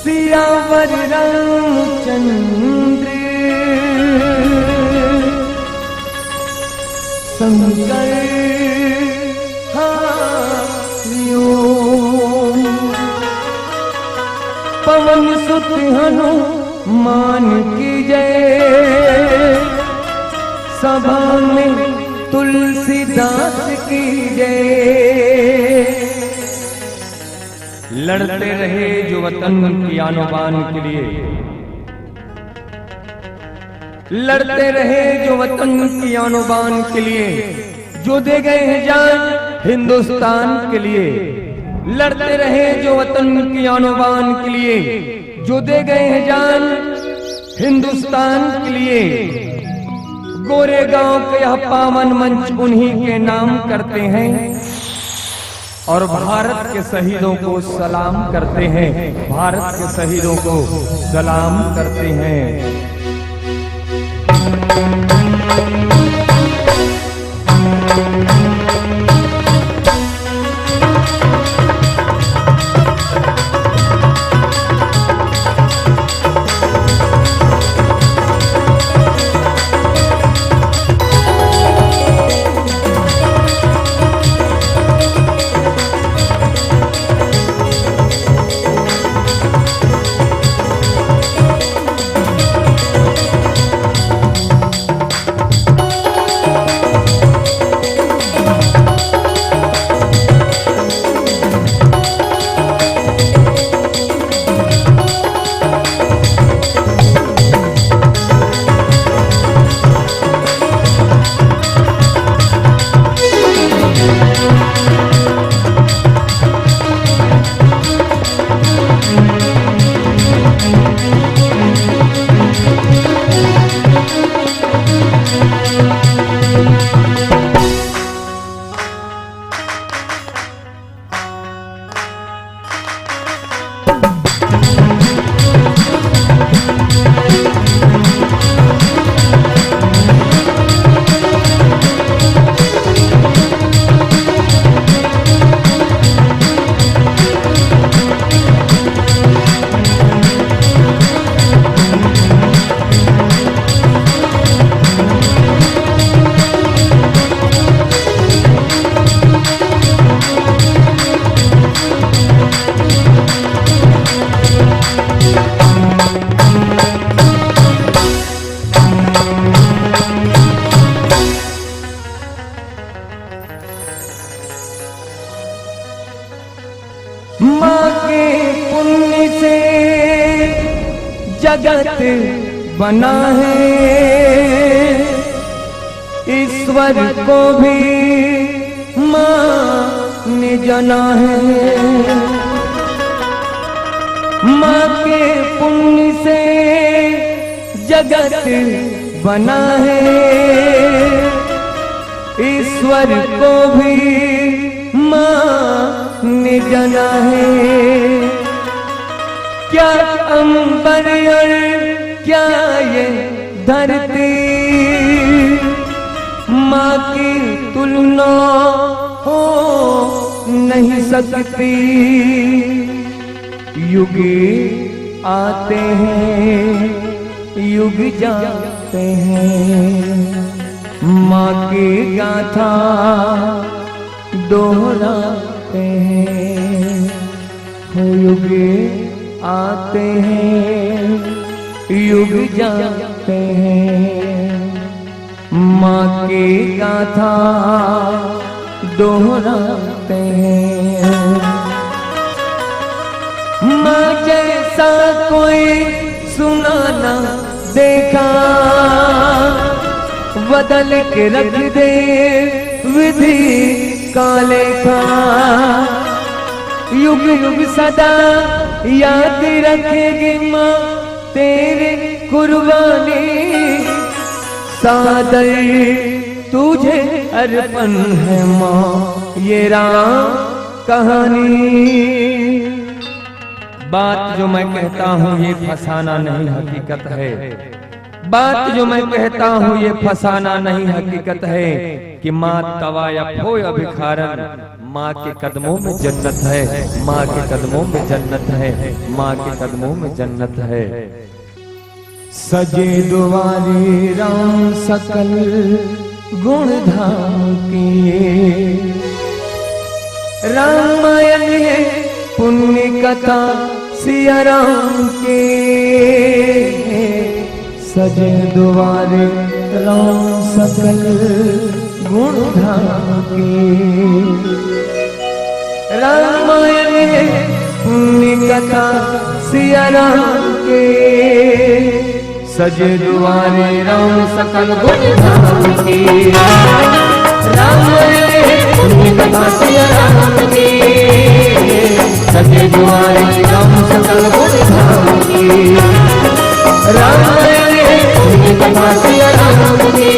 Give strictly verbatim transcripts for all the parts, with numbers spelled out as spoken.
सियावर रामचंद्र शंकर। हाँ, लियो। पवन सुत हनुमान की जय, सभा में तुलसीदास की जय। लड़ते रहे जो वतन की आन बान के लिए, लड़ते रहे जो वतन की आन बान के लिए, जो दे गए हैं जान हिंदुस्तान के लिए। लड़ते रहे जो वतन की आन बान के लिए, जो दे गए हैं जान हिंदुस्तान के लिए। गोरेगांव का यह पावन मंच उन्हीं के नाम करते हैं और भारत के शहीदों को सलाम करते हैं, भारत के शहीदों को सलाम करते हैं। माँ के पुण्य से जगत बना है, ईश्वर को भी माँ ने जाना है। माँ के पुण्य से जगत बना है, ईश्वर को भी माँ ने जाना है। क्या अंबर और क्या ये धरती माँ की तुलना हो नहीं सकती। युग आते हैं, युग जाते हैं, माँ की गाथा दोहराते हैं। हो युग आते हैं, युग जाते हैं, माँ की गाथा दोहराते हैं। माँ जैसा कोई सुना ना देखा, बदल के रख दे विधि का लेखा। युग युग सदा याद रखेगी माँ तेरी कुर्बानी। सादर तुझे अर्पण है माँ ये राम कहानी। बात जो मैं कहता हूँ ये फसाना नहीं, हकीकत है। बात जो मैं कहता हूँ, ये फसाना नहीं, हकीकत है कि माँ तवायफ होय अभिखारन, माँ के कदमों में जन्नत है, माँ के कदमों में जन्नत है, माँ के कदमों में जन्नत है। सजे दुवारे राम सकल गुण धाम के, रामायण है पुण्य कथा सिया राम के। सजे दुवारे राम सकल गुण धाम के, रामायण है पुण्य कथा सिया राम के। सजे दुवारे राम सकल गुण धाम के, रामायण है पुण्य कथा सिया राम के। सजे दुवारे राम सकल गुण धाम के, रामायण है पुण्य कथा सिया राम के।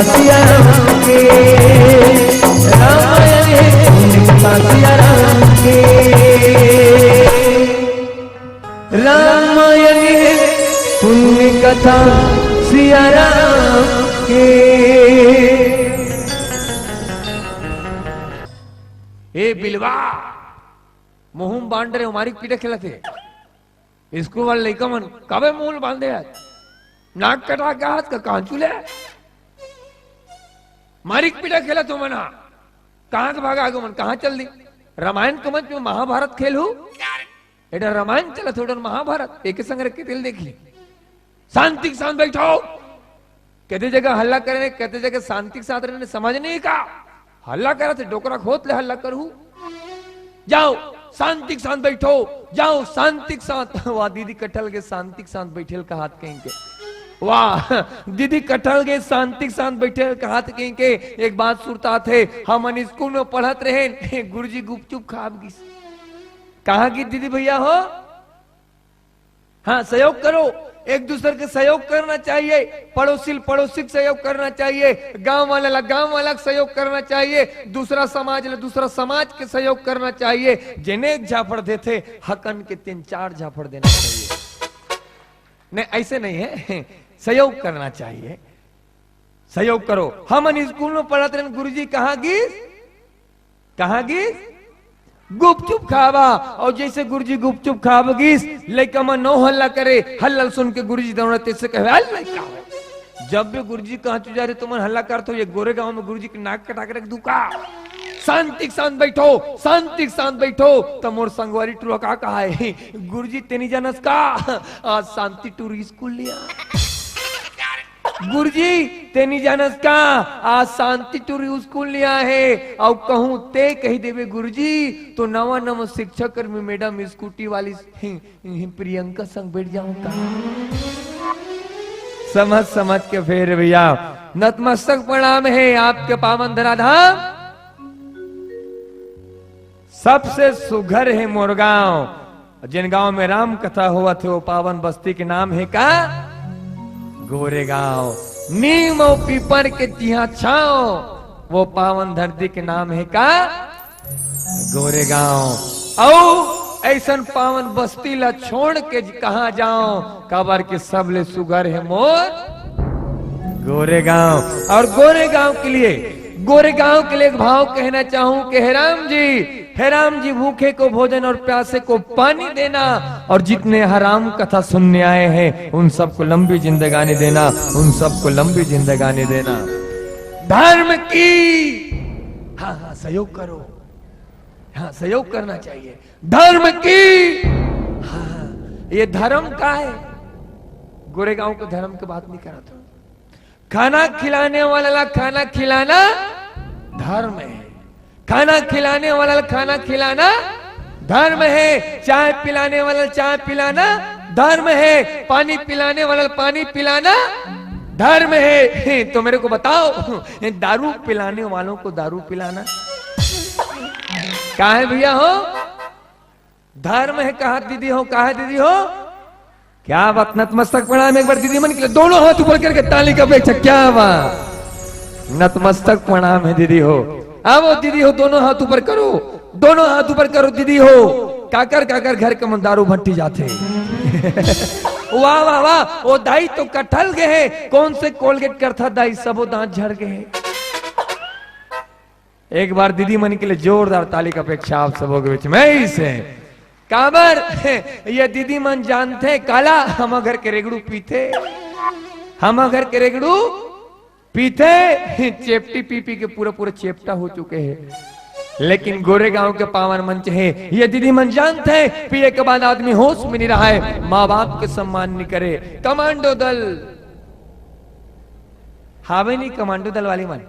सिया राम के, रामायण है पुण्य कथा सिया राम के। रामायण है पुण्य कथा सिया राम के। ए बिलवा, मुंह बांध रहे हो, मारिक पीटे खेलत हे। स्कूल वाले लइका मन काबर मुंह बांधे हे? नाक कटा के हाथ का कांचू ले? मारिक पीटा खेलत हो मना। कहाँ के भागा आगे मन, कहाँ चल दी? रामायण के मंच में महाभारत खेल हो? एटा रामायण चलत हो, एटा महाभारत, एके संग रख के तेल देखी। शांति के साथ बैठो। कते जगह हल्ला करे, कते जगह शांति के साथ रहने, समझ नहीं का? हल्ला करत हे, डोकरा खोत ले हल्ला करहू। जाओ, शांति के साथ बैठो, जाओ, शांति के साथ। वाह, दीदी कटहल के शांति के साथ बैठेल कहात कहीं के। वाह, दीदी कटहल के शांति के साथ बैठेल कहात कहीं के। एक बात सुरतात हे, हमन स्कूल में पढ़त रहे, गुरुजी गुपचुप खाब गिस। कहाँ गिस दीदी भैया हो? हाँ, सहयोग करो, एक दूसर के सहयोग करना चाहिए, पड़ोसी ल पड़ोसी के सहयोग करना चाहिए, गांव वाला ला गांव वाला के सहयोग करना चाहिए, दूसरा समाज ला दूसरा समाज के सहयोग करना चाहिए। जेने एक झापड़ देथे, हकन के तीन चार झापड़ देना चाहिए। नहीं, ऐसे नहीं है, सहयोग करना चाहिए। सहयोग करो। हमन स्कूल में पढ़त रहन, गुरुजी कहाँ गिस? कहाँ गिस? गुपचुप खाबा। और जैसे गुरुजी गुपचुप खाब गिस, लइका मन नौ हल्ला करे, हल्ला सुन के गुरुजी दौड़त तैसे कहे, "अरे लइका हो, जब भी गुरुजी कहाँ चु जा रहे, तुमन हल्ला करत हो, ये गोरे गांव में गुरुजी के नाक कटा के रख दूं का?" शांति के साथ बैठो, शांति के साथ बैठो। तो मोर संगवारी टुरा का कहा है, "गुरुजी तेनी जानस का, आज शांति टूरी स्कूल लिया।" गुरुजी, तेनी जानस का, आज शांति टूरी स्कूल नहीं आए हे, अउ कहूँ ते कही देवे गुरुजी, तो नवा नवा शिक्षा कर्मी मैडम स्कूटी वाली ही, ही प्रियंका संग बैठ जाऊं का? समझ समझ के फेर भैया, नतमस्तक प्रणाम है आपके पावन धराधाम। सबसे सुघर हे मोर गांव। जेन गांव में राम कथा होवत हे, वो पावन बस्ती के नाम हे का? गोरेगांव। नीम अउ पीपर के तिहा छांव, वो पावन धरती के नाम हे का? गोरेगांव। अउ ऐसन पावन बस्ती ला छोड़ के कहां जांव, काबर के सबले सुघर हे मोर गोरेगांव। और गोरेगांव के लिए, गोरेगांव के लिए एक भाव कहना चाहूं कि हे राम जी, हे राम जी, भूखे को भोजन और प्यासे को पानी देना, और जितने हराम कथा सुनने आए हैं, उन सबको लंबी जिंदगानी देना, उन सबको लंबी जिंदगानी देना। धर्म की, हाँ, हाँ, सहयोग करो, हाँ, सहयोग करना चाहिए। धर्म की, हाँ, ये धर्म का है? गोरेगांव के धर्म के बात नहीं करा था। खाना खिलाने वाला ला खाना खिलाना धर्म है। खाना खिलाने वाला ला खाना खिलाना धर्म है। चाय पिलाने वाला ला चाय पिलाना धर्म है। पानी पिलाने वाला ला पानी पिलाना धर्म है। तो मेरे को बताओ, ये दारू पिलाने वालों को दारू पिलाना का है भैया हो? धर्म है कहा दीदी हो, कहा दीदी हो? क्या बात, नतमस्तक प्रणाम एक बार दीदी मन के लिए, दोनों हाथ ऊपर करके ताली का अपेक्षा, क्या बात, नतमस्तक प्रणाम है दीदी हो। अब वो दीदी हो, दोनों हाथ ऊपर करो, दोनों हाथ ऊपर करो दीदी हो। काकर काकर घर के मन दारू भट्टी जाथे। वाह वाह वाह, वो दाई तो कटहल गए हैं, कौन से कोलगेट करथा दाई, सबो दांत झड़ गए हैं। एक बार दीदी मन के लिए जोरदार ताली का अपेक्षा आप सबों के बीच में इसे। काबर ये दीदी मन जानथे काला, हम घर के रेगड़ू पीथे, हम घर के रेगड़ू पीथे, चेपटी पी पी के पूरा पूरा चेपटा हो चुके हैं। लेकिन गोरेगांव के पावन मंच है, ये दीदी मन जानथे, पिए के बाद आदमी होश में नहीं रहा है, माँ बाप के सम्मान नहीं करे। कमांडो दल हावे नहीं, कमांडो दल वाली मन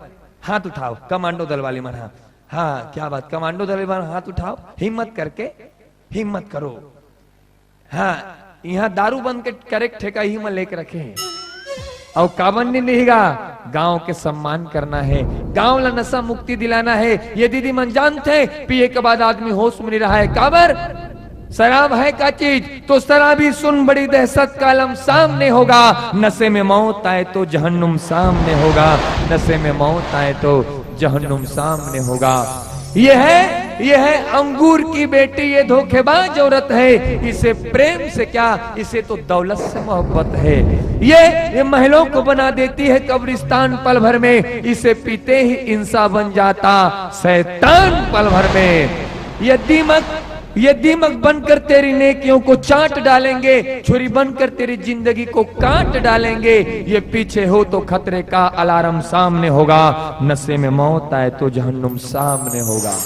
हाथ उठाओ, कमांडो दल वाली मन। हाँ, हाँ, क्या बात, कमांडो दल वाली मन हाथ उठाओ, हिम्मत करके, हिम्मत करो। हाँ, यहाँ दारू बंद के करेक्ट ठेका ही में लेके रखे हैं। और काबन नहीं रहेगा, गांव के सम्मान करना है, गांव ला नशा मुक्ति दिलाना है। ये दीदी मन जानथे, पिए के बाद आदमी होश में नहीं रहा है। काबर? शराब है क्या चीज? तो शराबी सुन, बड़ी दहशत का आलम सामने होगा। नशे में मौत आए तो जहन्नुम सामने होगा, नशे में मौत आए तो जहन्नुम सामने होगा। ये है, ये है अंगूर की बेटी, ये धोखेबाज औरत है। इसे प्रेम से क्या, इसे तो दौलत से मोहब्बत है। ये, ये महलों को बना देती है कब्रिस्तान पल भर में। इसे पीते ही इंसान बन जाता शैतान पल भर में। ये दीमक, ये दीमक बनकर तेरी नेकियों को चाट डालेंगे, छुरी बनकर तेरी जिंदगी को काट डालेंगे। ये पीछे हो तो खतरे का अलार्म सामने होगा, नशे में मौत आए तो जहन्नुम सामने होगा।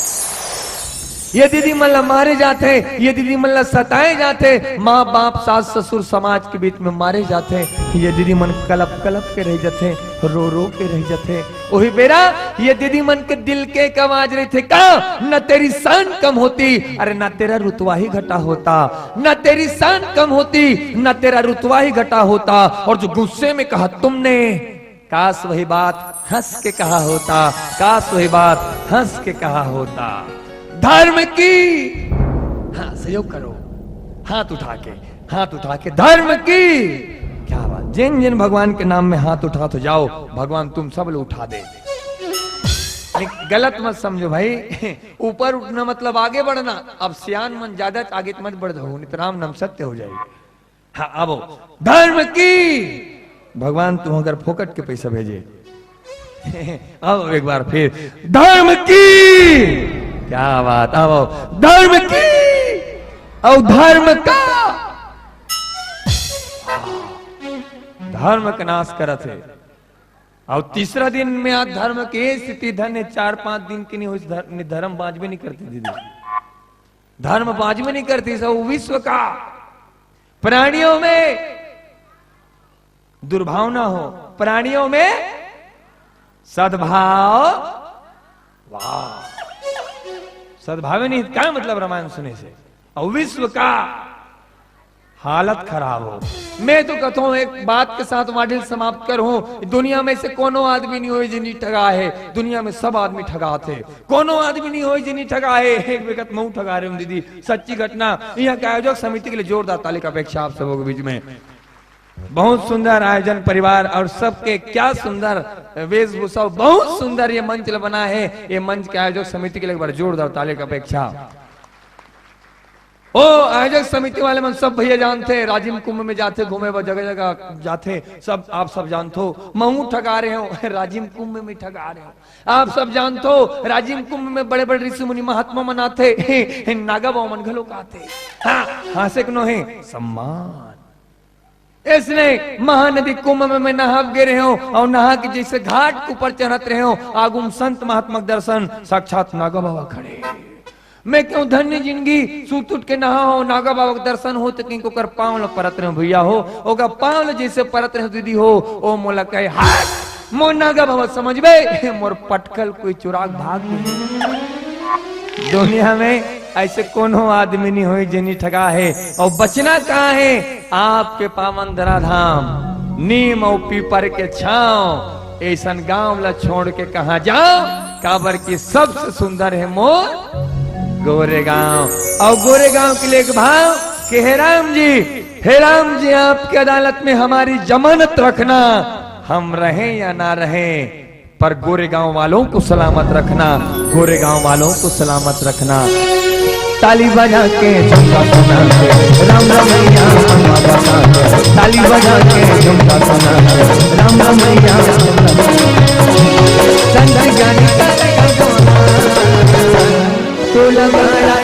ये दीदी मन ला मारे जाथे, ये दीदी मन ला सताए जाथे, माँ बाप, सास ससुर, समाज के बीच में मारे जाथे। ये दीदी मन कलप कलप के रह जाथे, रो रो के रह जाथे। ओही बेरा ये दीदी मन के दिल के एक आवाज रहिथे, का न तेरी शान कम होती, अरे ना तेरा रुतवा ही घटा होता, ना तेरी शान कम होती, ना तेरा रुतवा ही घटा होता। और जो गुस्से में कहा तुमने, काश वही बात हंस के कहा होता, काश वही बात हंस के कहा होता। धर्म की, हाँ, सहयोग करो, हाथ उठा के, हाथ उठा के, धर्म की। क्या बात, जिन जिन भगवान के नाम में हाथ उठा तो जाओ, भगवान तुम सब लोग उठा दे। लेकिन गलत मत समझो भाई, ऊपर उठना मतलब आगे बढ़ना। अब सियान मन ज्यादा आगे मत बढ़ जाओ, नहीं तो राम नाम सत्य हो जाएगा। हाँ, अब धर्म की, भगवान तुम अगर फोकट के पैसा भेजे। अब एक बार फिर, धर्म की। क्या बात, अब धर्म की। और धर्म का, धर्म का नाश करत हे। और तीसरा दिन में आज धर्म के स्थिति धन्य, चार पांच दिन के नहीं हो, धर्म, धर्म बांचबे नहीं करती दीदी। धर्म बांचबे नहीं करती, सब विश्व का। प्राणियों में दुर्भावना हो, प्राणियों में सद्भाव। वाह, सद्भाव नहीं, क्या मतलब रामायण सुने से? और विश्व का हालत खराब हो। मैं तो कहता हूं, एक बात के साथ वाडिल समाप्त करूं, दुनिया में से कोनो आदमी नहीं होय जे नहीं ठगा है, दुनिया में सब आदमी ठगात है। कोनो आदमी नहीं होय जे नहीं ठगा है। एक बेकत महू ठगा रहे हूं दीदी, सच्ची घटना। यहाँ के आयोजक समिति के लिए जोरदार ताली का अपेक्षा आप सबों के बीच में। बहुत सुंदर आयोजन परिवार और सबके क्या सुंदर वेशभूषा, बहुत सुंदर ये मंच ल बना है। ये मंच के आयोजक समिति के लिए एक बार जोरदार ताली का अपेक्षा। ओ आयोजक समिति वाले मन सब भैया जानथे, राजिम कुंभ में जाथे घूमे बर, जगह जगह जाथे, सब आप सब जानथो। महू ठगा रहे हो राजिम कुंभ में ठगा रहे हो, आप सब जानथो। राजिम कुंभ में बड़े बड़े ऋषि मुनि महात्मा मन आथे, नागा बाबा मन घलो आथे। हाँ, हाँसे के नोहे, सम्मान। इसने महानदी कुंभ में मैं नहा गे रहे हो और नहा के जैसे घाट के ऊपर चढ़त रहे हो, आगुम संत महात्मा के दर्शन, साक्षात नागा बाबा खड़े। मैं कहूं धन्य जिंदगी, सुत उठ के नहा हो, नागा बाबा के दर्शन हो, तो कहीं ओकर पांव ल परत रहे हो भैया हो, ओकर पांव ल जैसे परत रहे हो दीदी हो, ओ मोला कहे, "हट, मोर नागा बाबा समझबे, मोर पटकल कोई चुराक भाग गे।" दुनिया में ऐसे कोनो आदमी नहीं होय जे नहीं ठगा है। और बचना कहाँ है? आपके पावन धराधाम, नीम और पीपर के छांव। ऐसन गांव ला छोड़ के कहाँ जाओ, काबर की सबसे सुंदर है मोर गोरेगांव। और गोरेगांव के लिए एक भाव कि हे राम जी, हे राम जी, आपकी अदालत में हमारी जमानत रखना, हम रहें या ना रहें, पर गोरेगांव वालों को सलामत रखना, गोरेगांव वालों को सलामत रखना। ताली बजा के झुमका सुना के, राम रमैया सुना बसा के। ताली बजा के झुमका सुना के, राम रमैया सुना। संग जानी का टोला मारा